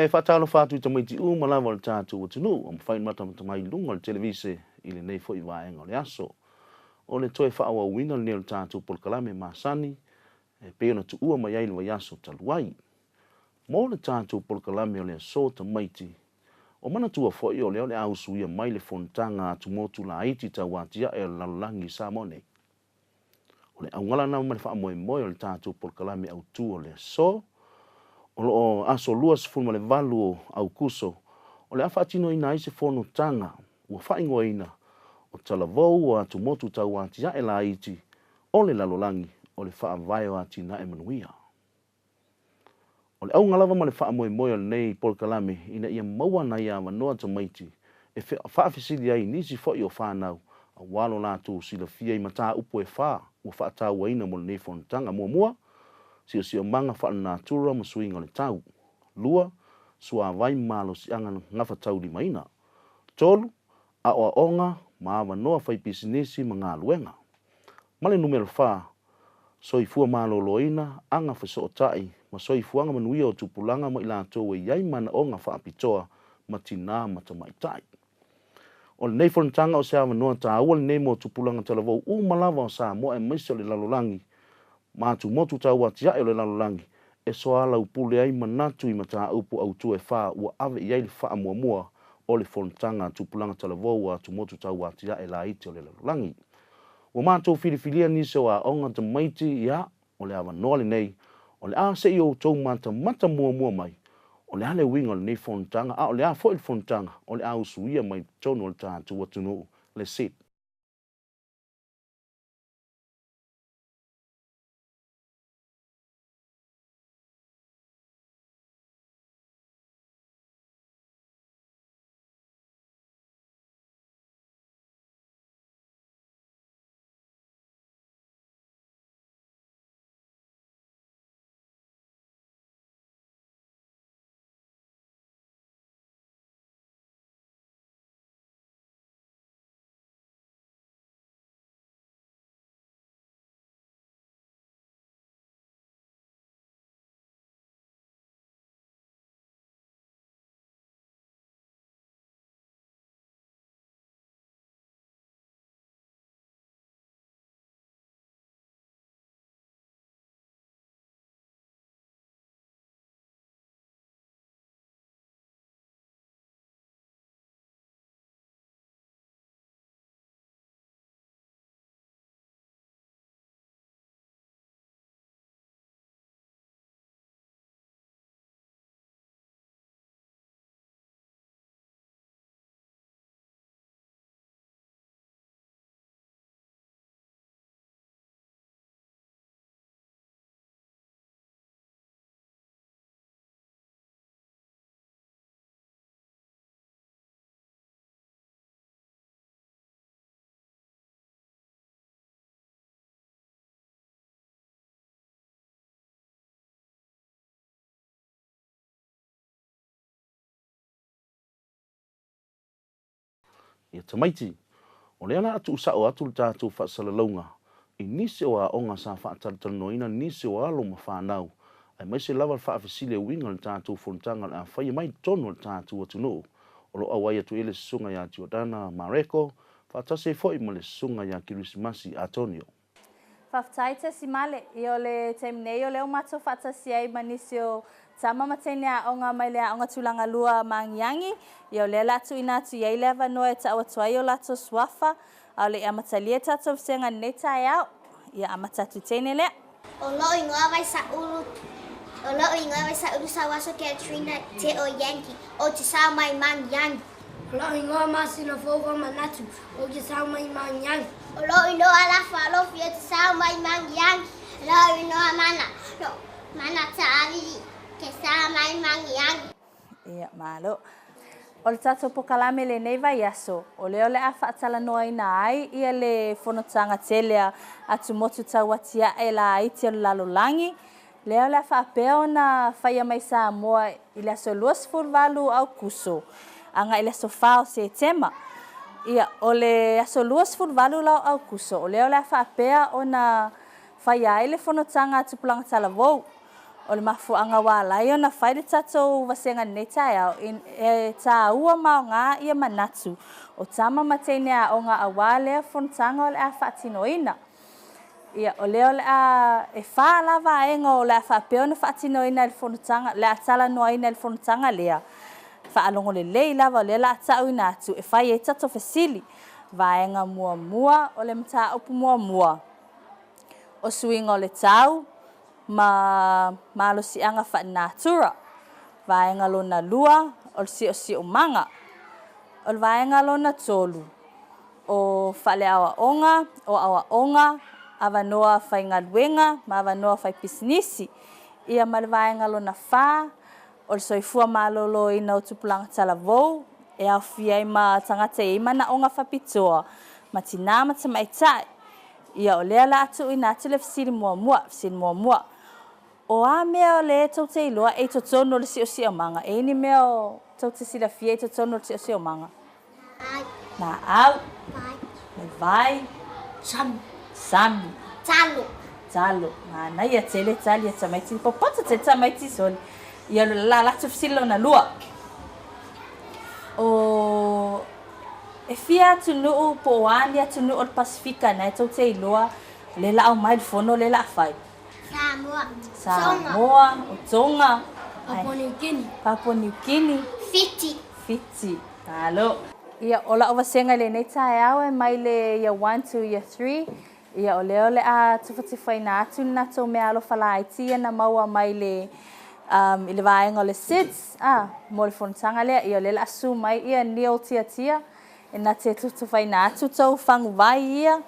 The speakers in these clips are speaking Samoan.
E faatalofa atu i tamaiti uma lava o le tatou atunuu ua mafai ona matamata mai i luga o le televise i lenei foi vaega o le aso. O le toe faaauauina lenei o le tatou polokalame masani e pei ona tuua mai ai i le vaiaso talu ai. Mo le tatou polokalame o le aso tamaiti, ua manatua foi o lea o le a usuia mai le fonotaga a atumotu laiti tau atiae o le lalolagi i Samoa nei. O le auga lana ma le faamoemoe o le tatou polokalame autu o le aso, o lo o aso 28 o Aukuso, o le a faatinoina ai se fonotaga ua faaigoaina o Talavou o Atumotu Tau Atiae Laiti o le Lalolagi o le Faavae o Atinae Manuia. O le auga lava ma le faamoemoe o lenei polokalame ina ia maua nai avanoa tamaiti e faafesili ai i nisi foi o fanau aua lo latou silafia i mataupu e fa ua faatauaina mo lenei fonotaga. Muamua, siosiomaga faalenatura ma suiga o le tau. Lua, suavai ma malosiaga gafataulimaina. Tolu, aoaoga ma avanoa faipisinisi ma galuega. Ma le numera fa, soifua maloloina, aga fesootai, ma soifuaga manuia o tupulaga ma i latou e i ai manaoga faapitoa ma tinā ma tamaitai. O lenei fonotaga o se avanoa taua lenei mo tupulaga talavou uma lava o Samoa aemaise o le lalolagi ma atumotu tauatiae o le lalolagi e soalaupule ai manatu i mataupu autu e fa ua ave i ai le faamuamua o le fonotaga a tupulaga talavou a atumotu tauatiae laiti o le lalolagi. Ua matou filifilia nisi o aoga tamaiti, ia, o le avanoa lenei, o le a se i outou matamata muamua mai, o le a le uiga o lenei fonotaga, a o le a foi le fonotaga o le a usuia mai totonu o le tatou atunuu, le sit. Ia tamaiti, o lea o le a tuusao atu le tatou faasalalauga i nisi o aoga sa faatalatalanoaina nisi o alo ma fanau, aemaise lava le faafesili e uiga i le tatou fonotaga o le a faia mai i totonu o le tatou atunuu. O lo o auai atu i ai le Susuga ia Giordana Mareko, faatasi ai foi ma le Susuga ia Kirisimasi Atonio. Faafetai Tesimale. Ia o le taimi nei o lea ua matou faatasi ai ma nisi o tama ma teine aoga mai le Aoga Tulaga Lua Maagiagi. Ia o lea o le a tuuina atu i ai le avanoa e tau atu ai o latou suafa a o le i amatalia tatou vasega i lenei taeao. Ia amata atu i teine lea. O lou ingoa Vaisaulu O lou ingoa Vaisaulu Sauaso Katrina Te O Yankee Ou te sao mai Maagiagi. O lou ingoa Masina Fou Famanatu Ou te sao mai Maagiagi. O lou ingoa Lafa Alofi Ou te sao mai Maagiagi. O lou ingoa Mana no Mana Taalili Ke sao mai Maagiagi. Ia, malo. O le tatou pokalame i lenei vaiaso, o lea o le a faatalanoaina ai ia le fonotaga tele a Atumotu Tauatiae Laiti o le Lalolagi, lea o le a faapea ona faia mai Samoa i le aso 28 o Aukuso agai i le aso 4 o Setema. Ia, o le aso 28 la o Aukuso, o lea o le a faapea ona faia ai le fonotaga a Tupulaga Talavou. O le mafuaaga ua ala ai ona fai le tatou vasega i lenei taeao, e taua ma aoga ia manatu o tama ma teine aoga aua lea fonotaga o le a faatinoina. Ia, o lea o le a, e fā la vaega o le a faapea ona faatinoina i le fonotaga, le a talanoaina i le fonotaga lea, faalogo lelei lava o lea o le a ta'uina atu e fai ai tatou fesili. Vaega muamua, o le mataupu muamua, o suiga o le tau ma malosiaga faalenatura. Vaega lona lua, o le siosiomaga. O le vaega lona tolu, o faaleaoaoga, o aoaoga, avanoa faigaluega ma avanoa faipisinisi. Ia ma le vaega lona fa, o le soifua maloloina o tupulaga talavou, e aofia ai ma tagata e i ai manaoga faapitoa, ma tinā ma tamaitai. Ia o lea o le a tuuina atu le fesili muamua, fesili muamua, O a mea o lea tou te iloa e i totonu o le siosiomaga? E i ai ni mea o tou te silafia e i totonu o le siosiomaga? Laau. Vai. Le vai. Sami. Sami. Talo. Talo. Manaia tele tali a tamaiti. Popoto tele tamaiti soli. Ia la latou fesili lona lua. O e fia atunuu po o a ni atunuu o le Pasefika na e tou te iloa le la aumai le fono le la fai? Samoa. Samoa, o Tonga. Papua New Guinea. Papua New Guinea. Fiti. Fiti. Malo. Ia, o la'u vasega i lenei taeao e mai le Year 1 to Year 3, ia o lea o le a tufatufaina atu ni latou meaalofa laiti ia na maua mai le um, i le vaega o le SIDS, ah, mo le fonotaga lea. Ia o lea o le a susu mai ia Neil Tiatia e na te tufatufaina atu tou faguvai ia.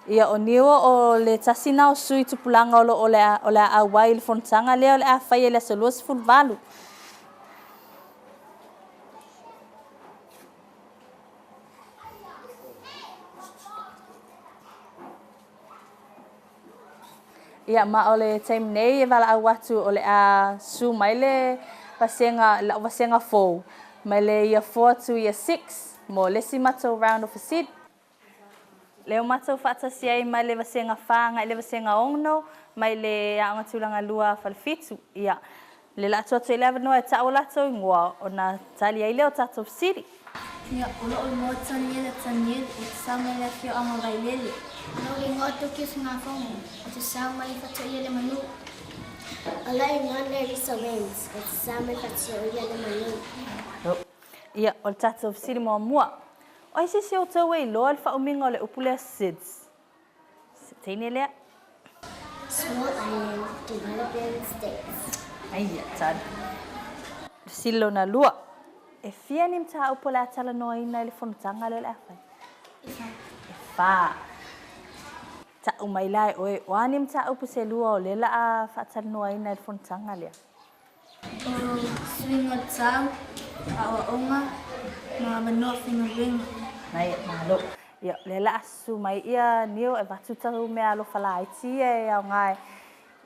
Ia, o Niua o le tasi na o sui tupulaga o lo o o le a auai i le fonotaga lea o le a faia i le aso 28. Ia, ma o le taimi nei e valaau atu o le a susu mai le vasega, la'u vasega fou, mai le Year 4 to Year 6 mo le isi matou round o fesili. Lea ua matou faatasi ai mai le vasega fa agai le vasega ono mai le Aoga Tulaga Lua a Falefitu. Ia, le la atu atu ai le avanoa e ta'u o latou igoa ona tali ai lea o tatou fesili. Ia, o lo'u igoa o Taniela Tanielu, ou te sau mai le afioaga o Vailele. O lou igoa o Toki Usugafono, ou te sau mai Fatuia le Manu. O lou igoa o Nerissa Wens, ou te sau mai Fatuia le Manu. Ia, o le tatou fesili muamua. O ai se isi o outou e iloa le faaumiga o le upu lea SIDS? Se teine lea. Small Island Developing States. Aia, tali. Fesili lona lua. E fia ni mataupu o le a talanoaina i le fonotaga lea o le a fai? E fa. E fa. Ta'u mai la e oe, o a ni mataupu se lua o lea o le a faatalanoaina i le fonotaga lea? O suiga tau, aoaoga ma avanoa faigaluega. Mai, malo. Ia, o lea o le a susu mai ia Neil e avatu tau meaalofa laiti ia e aoga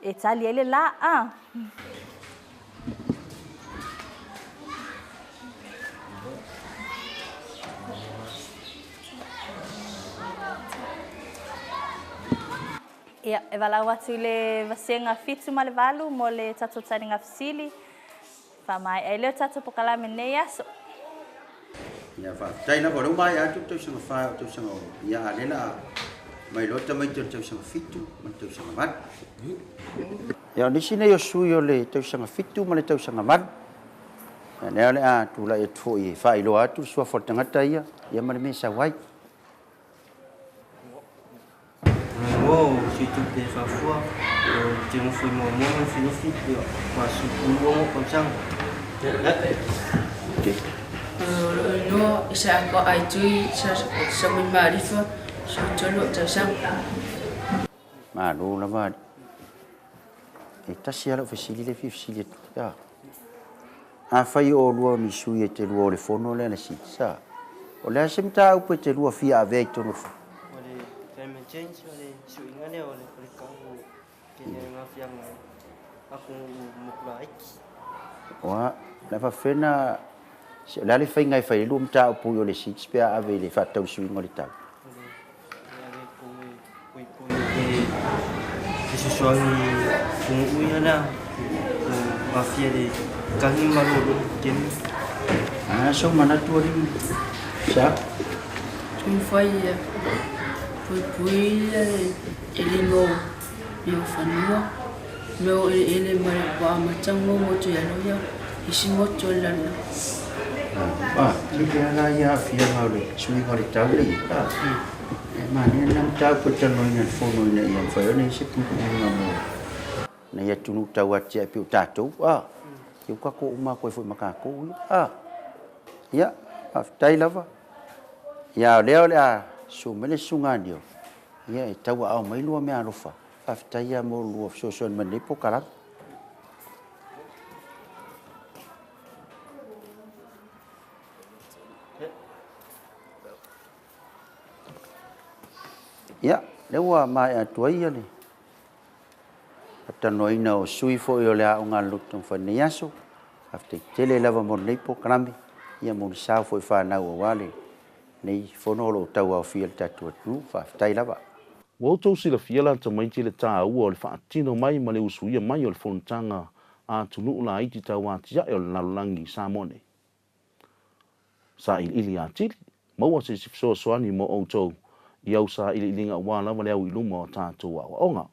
e tali ai le la, a. Ia, e valaau atu i le vasega 7 ma le 8 mo le tatou taliga fesili. Faamaea ai lea o tatou pokalame i lenei aso. Ia, faafetai lava o lea ua maea atu le tausaga fa o tausaga o ia a lea la mai loa tamaiti o le tausaga 7 ma le tausaga 8. Ia, o nisi nei o sui o le tausaga 7 ma le tausaga 8. Ia, lea o le a tulai atu foi e faailoa atu le suafa o le tagata ia, ia ma le mea e sau ai. Muamua o Suitupe Faafua, o te nofo i Moamoa ma Lufilufi, ma 16 tausaga. O lou igoa o Isaako Aitui Samuimaalifa, 13 ou tausaga. Malo lava e tasi lava lau fesili lea e fia fesili atu. Afai o oulua o ni sui e te lua o le fono lea a le SIDS, o le a se mataupu e te lua fia avea i totonu o le fono? O le climate change, o le suiga lea o le kau o tele ai ngā fianga atunuu motu laiti. Oa, o le a faapefea na, o le a le faiga e fai ai lua mataupu i o le SIDS pe a ave i le faatatau i le suiga o le tau? O le ave i totonu e puipui i le Fesoasoani pugu'u ia lea ua aafia i le tagi ma lolo'u tele. A sau manatu alii sa. Taumafai ia puipui le eliga o mea o fanua, mea o eleele ma le amataga o motu ia loia, isi motu o le lalolagi. A, tele lava la ia aafiaga o le suiga o le tau le ia. E manaia lena mataupu e talanoaina i le fono ina ia mafai ona i ai se puipuiga mo nai atunuu tau atiae pei o tatou. A, ia ua tatou uma atu ai foi ma tatou ia. A, ia, faafetai lava. Ia, o lea o le a susu mai le susuga Anio, ia e tauaao mai lua meaalofa. Faafetai lava mo le lua fesoasoani mai i lenei polokalame. Ia, lea ua maea atu ai le faatanoaina o sui foi o le Aoga a le Loto Taumafai i lenei aso. Faafetai tele lava mo lenei polokalame, ia mo le sao foi fanau aua lenei fono o lo o tauaofia le tatou atunuu. Faafetai lava. Ua outou silafia la tamaiti le taua o le faatino mai ma le usuia mai o le fonotaga a atunuu laiti tauatiae o le lalolagi i Samoa nei. Sailiili atili, maua se isi fesoasoani mo outou i au sailiiliga aua lava le au i luma o tatou aoaoga.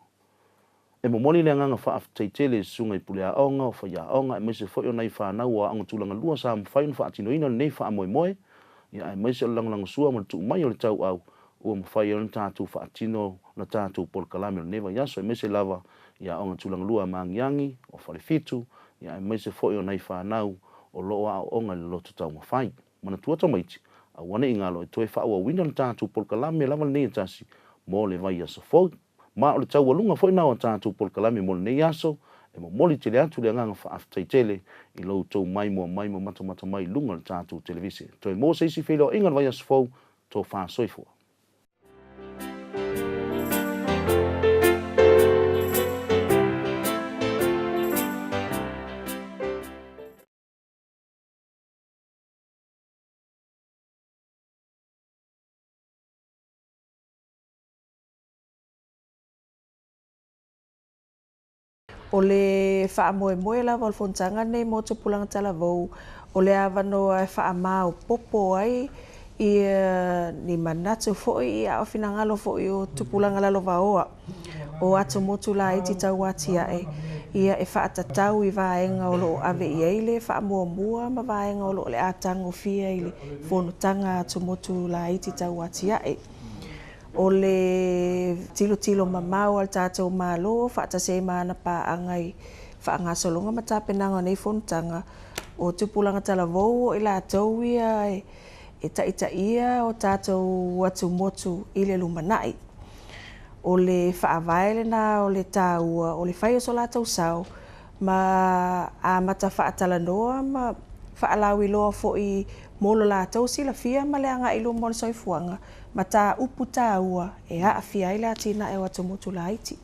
E momoli le agaga faafetai tele i susuga i puleaoga, o faiaoga aemaise foi o nai fanau o aoga tulaga lua sa mafai ona faatinoina lenei faamoemoe, ia aemaise o le lagolagosua ma le tuu mai o le tauau ua mafai ai ona tatou faatino la tatou polokalame o lenei vaiaso aemaise lava i aoga tulaga lua a Magiagi, o Falefitu, ia aemaise foi o nai fanau o lo o aooga i le loto taumafai. Manatua tamaiti, aua ne i galo e toe faaauauina le tatou polokalame lava lenei e tasi mo le vaiaso fou. Ma o le taualuga foi na o a tatou polokalame mo lenei aso, e momoli tele atu le agaga faafetai tele i lo outou maimoa mai ma matamata mai i luga o le tatou televise. Toe maua se isi feiloaiga i le vaiaso fou, tofa soifua. O le faamoemoe lava o le fonotaga lenei mo Tupulaga Talavou, o le avanoa e faamaopoopo ai ia ni manatu foi a o finagalo foi o tupulaga lalovaoa o atumotu laiti tauatiae ia e faatatau i vaega o lo o ave i ai le faamuamua ma vaega o lo o le a tagofia i le fonotaga a atumotu laiti tauatiae. O le tilotilo mamao a le tatou Malo faatasi ai ma ana paaga i faagasologa ma tapenaga o nei fonotaga, o tupulaga talavou o i latou ia e taitaia o tatou atumotu i le lumanai. O le faavae lena o le taua o le fai o so latou sao ma amata faatalanoa ma faalauiloa foi mo lo latou silafia ma le agai i luma o le soifuaga mataupu taua e aafia ai le atinae o atumotu laiti.